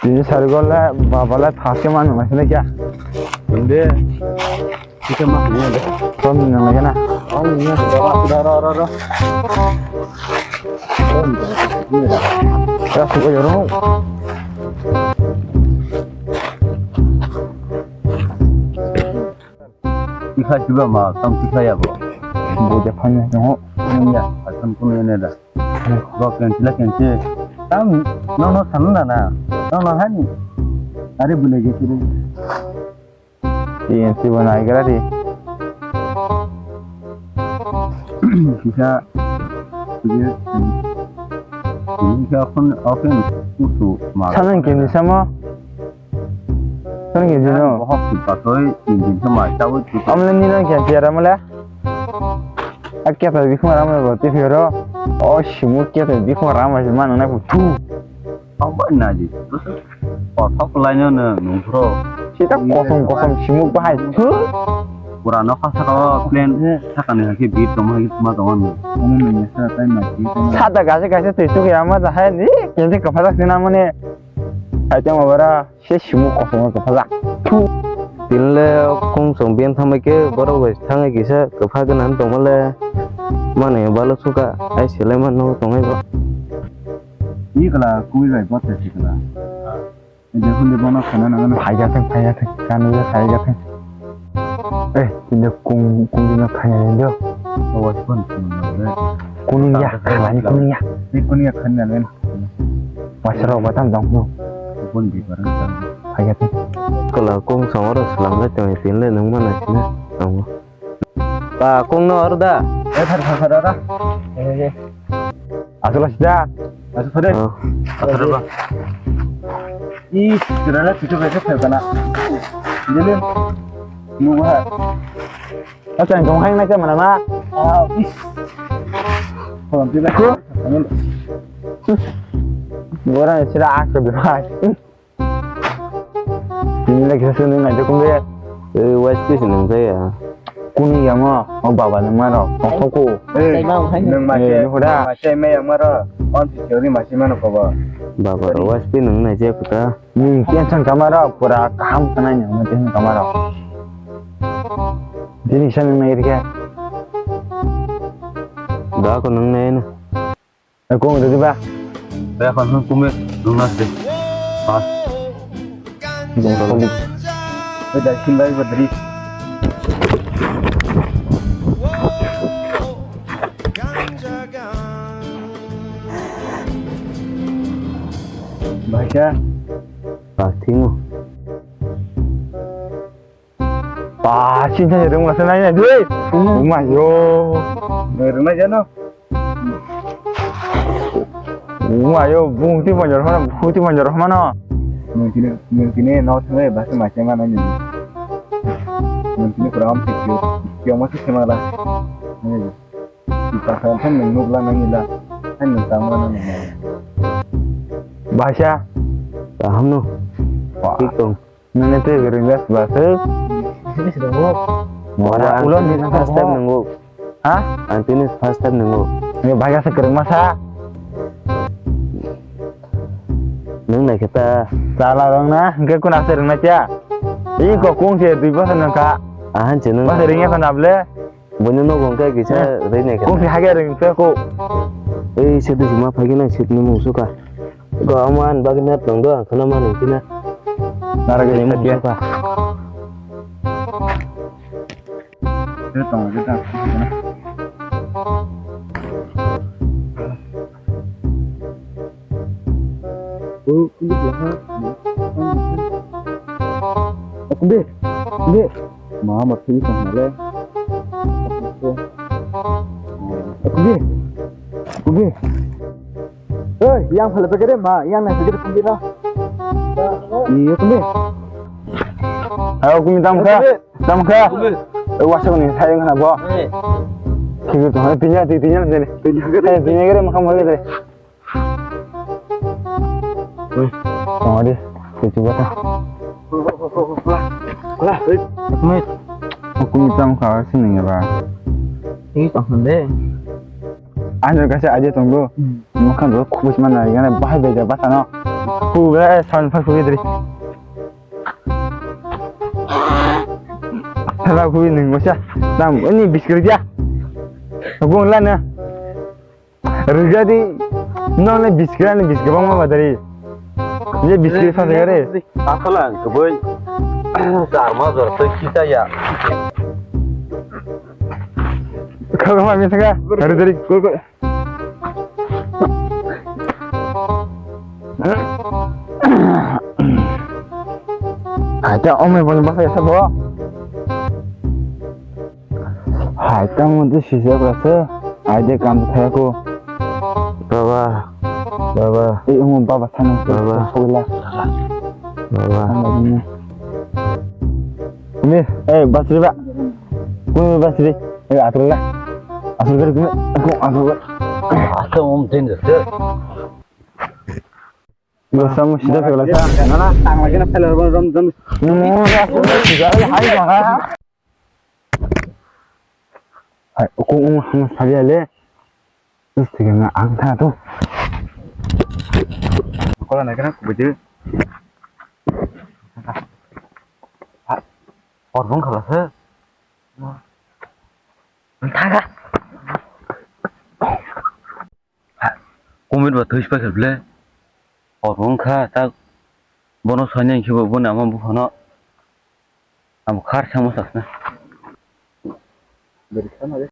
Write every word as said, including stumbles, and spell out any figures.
Tini sari gole baba lai first ke manu mai sini kya? Inde. Kita mah ini deh. Tom nang lagi na. Oh, ini. Ro, ro, ro, ro. Ya, suka jorong. Tikha siba ma, tam tikha ya bo. Bo de phanya no. Ya, atam kun ne da. Bo ken tila ken ti. Tam no no san na na. No no hani. Are bule ge ti. Ti ti bo nai gara di. Tikha. Tikha kon open kusu ma. Sanan ken di sama. Tang ni dino. Bohok si patoi, ni din to mai chawi tu. Amle ni nang kya tiara mala. Akya ta bikhma rama bo ti phiro. O simu kya ta bikhma rama si manu na ku tu. Ang ba na di. O thok lai no no nung phro. Sita kosong kosong simu bahai tu. Pura no kha saka plan saka ni hakhe bit tong hakhe ma tong ani. Amo ni sa tai ma ti. Sata gase gase tui tu ya ma da hai ni. Kente ka phadak sina mane. Hai te ma bara. Se simu kosongo kwpajak. Thu. Tinle kungsong ben thamai khe borok bai thangwi kisa kwpha gwnang tongmale. Mane balo suka ai selai mano tongai bo. Ni kala kui bai bot se kala. Ede hunde bono khana nang. Phaiga thang, phaiga thang, kanu ya phaiga thang. Eh, tinle kung kung dina phaiga nang jo. Awas pon kung nang le. Kunu ya, khalani kunu ya. Ni kunu ya khan nang. Waisarok bai tam jang phuru. Boni bipar wng tang. Phai khe tei. Kwla kung songoro swlamlai tongwi tinle nung mana sina tongo. Ba kung no oro da. Eh, thar, thar, thar, thar. Eh, eh. Aswk sida. Aswk sida. Oh. Aswk ba. Ih, sirana situ kaisa phai kana. Dile. Nungha. Acha, tong hai na khe mana ma? Ah, is. Ko? Gora sira ak de bai. Ini lagi sini ngai de kumbe. Eh, wise piece nung saya. Kuni yang o, o baba nung mano, tong ko. Eh, nung ma se, nung ma se me yang maro. On si theory ma se mano ko ba. Baba ro wise piece nung nai je kuta. Ni tension kamaro pura kaham kanai ni mo tension kamaro. Dini sa nang nai rike. Da ko nang nai na. Ko mo diba. Ba kon hon kume nang nas de. Pas. Dai kin bai badri. Bhai kya? Pas thingo. Ba, sini saya dong masa nanya deh. Uma yo. Rena jano. Uma yo, bung ti panjor mana, bung ti panjor mana. Mungkin mungkin no sampai bahasa macam mana ni. Mungkin kurang sih kyo kyo masih kemana. Kita kan kan nunggu lah nangila. Kan nunggu sama nangila. Bahasa. Paham no. Wah. Tikung. Nini twi ringles ba se. Sini sini mo. Wala ulo ni first time nungo. Ha? Ang tini first time nungo. Ni bhai asa kwrwng masa. Nung nai khata. Chala rong na, hingke kun asa rwng na kya? I ko kung se dui bosor nang ka. Ahan se nung. Bosor ringya ko nable. Buini nogo hwnkhe kisa rwi nai khe. Kung si hage rwng khe ko. Ei se disi ma phai khe nai sitni mung suka. Ko ama ani bagwi net tong do ang khana mani kina. Nara ge mung suka. Tong ge ta. Kumbe, kumbe. Ma, ma, thui tong le. Kumbe, kumbe. Oi, yang phala pekere ma, yang na pekere kumbe na. Iya kumbe. Ayo kumbe tam kha. Tam kha. Kumbe. Eh, wasa ni sayang na bo. Eh. Kiri to, tinya, tinya, tinya. Tinya, tinya kere makam hore. Weh, tong di, cuci bata. Kula, kula, kula. Weh. Kumit. Aku ni tang kau sini ya ba. Ini tang de. Anu kasi aja tunggu. Hmm. Makan dulu kubus mana ya, bahaya beda bata no. Ku bela, eh, sound pa ku dri. Hela ku ni ngosa. Nam ini biskit dia. Aku ngelak na. Rwgadi, nokni biskirani biskir bangma badari. Je biskir sajagare. Asalang kwbui. Charma jor tei kita ya. Kau ma mi sanga. Rwgadi, kau, kau. Acha, omai bani basa ya sabo. Hai, tamo tei sijak rasa. Ai de kam thaya ko. Baba. Baba. Eh, omo baba sana. Baba. Sogla. Baba. Ang lagi ni. Ini, eh, basri ba. Kumi basri. Eh, atul lah. Asul kari kumi. Aku asul. Asal om tin de. Lo samo sida pegla sa. Nana, tang lagi na phelor rom rom. Hai, hai, hai. Hai, kung ung hang sabi ale. Terus tiga nga ang tha tu. Kola na kena kubuju. Hor bung khala se. Thaga. Kumit ba thwi spai khe ble. Hor wng kha ta bono sanya khe bo boni ama buphano. Amo khar sama sasna. Beri sama de.